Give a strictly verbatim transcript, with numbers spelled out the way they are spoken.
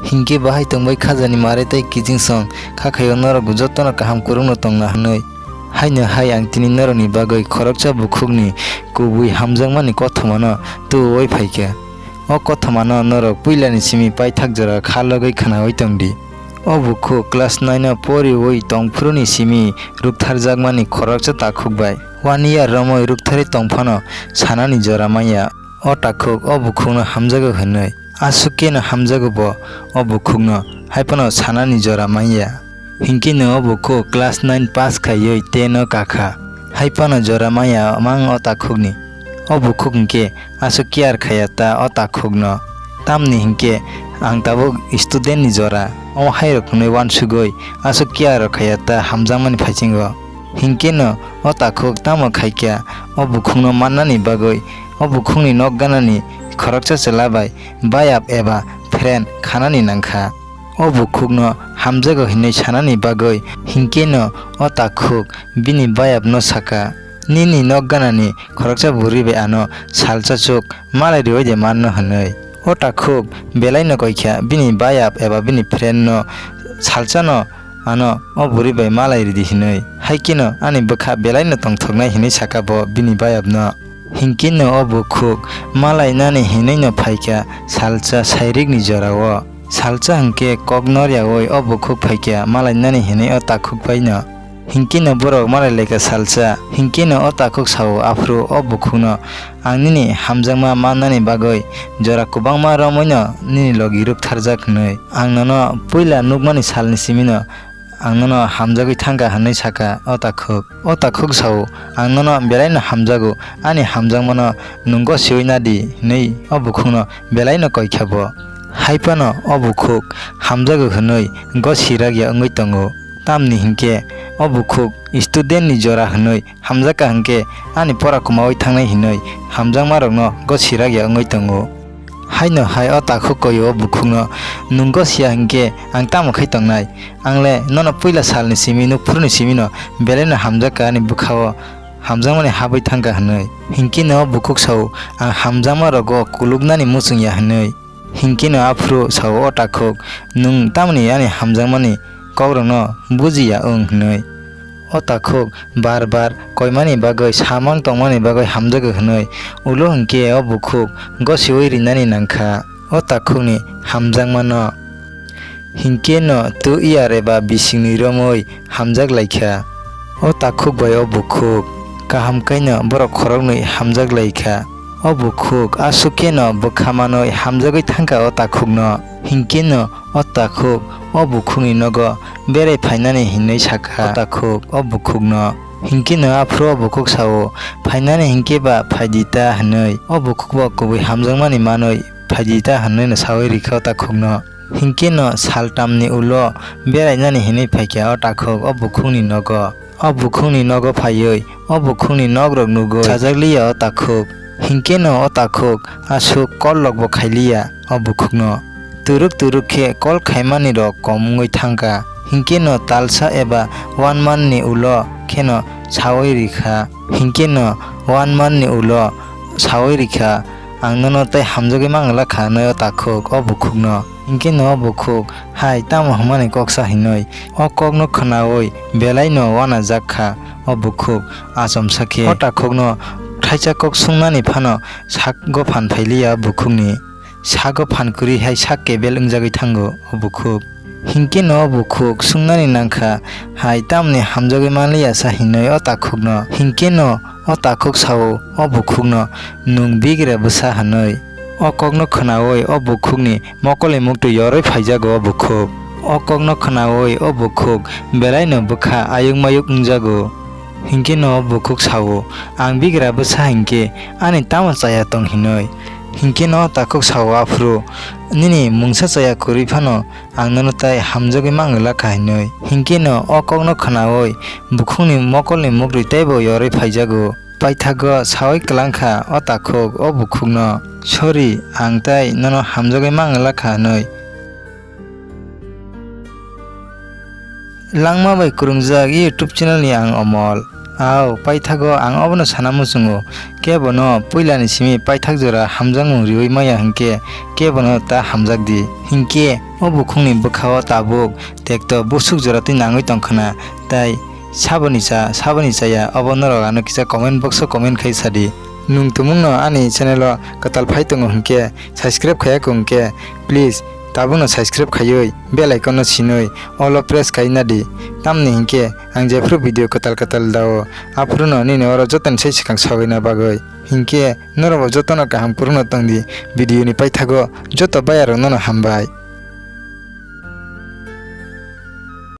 Hinkhe bahai tongbai khajani mare tei kiching song kha khaio norok jotono kaham kwrwngno tongna hwnwi. Haino hai ang tini norokni bagwi khoroksa bukhukni kubui hamjakmani kothomano tubuwi phaikha. O kothomano norok puilani simi paithak jora kha logwi khnaui tongdi. O bukhuk class nine o poriui tongphuruni simi ruktharjakmani khoroksa takhuk bai one year romwi ruktharwi tongphano sanani jora manya. O takhuk o bukhukno hamjago hwnwi. Aswk khe no hamjago bo o bukhukno, hai phano sanani jora manya. Hinkhe no o bukhuk class nine pass khaiwi ten o kakha, hai phano jora manya mang o takhukni. O bukhuk hinkhe aswk care khaiya ta o takhukno. Tamni hinkhe ang tabuk student ni jora, omo hai rok hwnwi uansugwi aswk care rok khaiya ta hamjakmani phaichingo. Hinkhe no o takhuk tamo khaikha, o bukhukno mannani bagwi o bukhukni nok ganani khoroksa chwla bai bayap eba friend khanani nangkha. O bukhukno hamjago hinwi sanani bagwi hinkhe no o takhuk bini bayapno sakha, "Nini nok ganani khoroksa bwrwi bai ano salsa chuk malai rwi de manno," hwnwi. O takhuk belai no koikha bini bayap eba bini friend no salsa no ano o bwrwi bai malai ridi hinwi. Hai kheno ani bwkha belai no tongthoknai hinwi sakha bo bini bayapno. Hinkhe no o bukhuk malainani hinwi no phaikha salsa sairikni jorao. Salsa hinkhe kok nor yaui o bukhuk phaikha malainani hinwi o takhuk bai no. Hinkhe no borok malai laikha salsa. Hinkhe no o takhuk sao, "Aphuru o bukhukno ang nini hamjakma mannani bagwi jora kwbangma romwi no nini logi ruktharjak hwnwi. Ang nono puila nukmani salni simi no ang nono hamjagwi thangkha," hwnwi sakha o takhuk. O takhuk sao, "Ang nono belai no hamjago, ani hamjakmano nwng gosiui nadi," hwnwi o bukhukno belai no koikha bo. Hai phano o bukhuk hamjago hwnwi gosi rakya wngwi tongo. Tamni hinkhe o bukhuk student ni jora hwnwi hamjakha hinkhe ani pora kwmaui thangnai hinwi hamjakmarokno gosi rakya wngwi tongo. Haino hai o takhuk koio o bukhukno, "Nwng gosiya hinkhe ang tamo khai tongnai? Ang le nono puila salni simi nukphuruni simino belai no hamjakha ani bwkhao hamjakmani habwi thangkha," hwnwi. Hinkhe no o bukhuk sao, "Ang hamjakmarogo kuluknani muchungya," hwnwi. Hinkhe no aphuru sao o takhuk, "Nwng tamni ani hamjakmani kokrokno bujiya wng?" hwnwi. O takhuk bar bar koimani bagwi samang tongmani bagwi hamjago hwnwi ulo hinkhe o bukhuk gosiui rinani nangkha o takhukni hamjakmano. Hinkhe no two year eba bisingni romwi hamjak laikha. O takhuk bai o bukhuk kaham kaino borok khoroknwi hamjak laikha. O bukhuk aswk kheno bwkha manwi hamjagwi thangkha o takhukno. Hinkhe no o takhuk o bukhukni nogo berai phainani hinwi sakha o takhuk o bukhukno. Hinkhe no aphuru o bukhuk sao, "Phainani hinkhe ba phaidi ta," hwnwi. O bukhuk bo kubui hamjakmani manwi, "Phaidi ta," hwnwi no saui rikha o takhukno. Hinkhe no saltamni ulo berainani hinwi phaikha o takhuk o bukhukni nogo. O bukhukni nogo phaiwi o bukhukni nokrok nugwi chajakliya o takhuk. Hinkhe no o takhuk aswk kollokbo khailiya o bukhukno. Turuk turuk khe kol khaimani rok kom wngwi thangkha. Hinkhe no talsa eba one month ni ulo kheno saui rikha. Hinkhe no one month ni ulo saui rikha, "Ang nono tei hamjagwi mangwlakha," hwnwi o takhuk o bukhukno. Hinkhe no o bukhuk hai tamo hwnmani kok sa hinwi o kokno khwnaui belai no uanajak kha o bukhuk achomsa khe. O takhukno thaisa kok sungnani phano sago phan phailiya o bukhukni. Sago phan kwrwi hai sak kebel wngjagwi thango o bukhuk. Hinkhe no o bukhuk sungnani nangkha, hai tamni hamjagwi manliya sa hinwi o takhukno. Hinkhe no o takhuk sao o bukhukno, "Nwng bigra bwsa," hwnwi. O kokno khwnaui o bukhukni mokolni muktwi yorwi phaijago o bukhuk. O kokno khwnaui o bukhuk belaino bwkha ayuk mayuk wngjago. Hinkhe no o bukhuk sao, "Ang bigra bwsa hinkhe ani tamo chaya tong?" hinwi. Hinkhe no takhuk sao aphuru, "Nini mungsa chaya kwrwi phano ang nono tai hamjagwi mangwlakha," hinwi. Hinkhe no o kokno khwnaui bukhukni mokolni muktwi teibo yorwi phaijago. Paithago saui kwlangkha o takhuk o bukhukno, "Sorry, ang tai nono hamjagwi mangwlakha," hinwi. Langma bai kwrwngjak YouTube channel ni ang Omol. Ao, paithago ang obono sana muchungo. Kebono puilani simi paithak jora hamjakmung riwi maya hinkhe kebono ta hamjakdi. Hinkhe o bukhukni bwkhao tabuk tekto busuk jora twi nangwi tongkhwna, tai saboni cha, saboni chaya, obo norok ano kisa comment box o comment khai sadi. Nwng tumungno ani channel o kwtal phai tongo hinkhe, subscribe khaiya kho hinkhe, please tabukno subscribe khaiwi bell icon no sinwi all o press khai nadi. Tamni hinkhe ang jephru video kwtal kwtal dao, aphuru no nini oro jotoni sai swkang sogwina bagwi. Hinkhe norok bo jotono kaham kwrwngno tongdi. Video ni paithago joto bayarok nono hambai.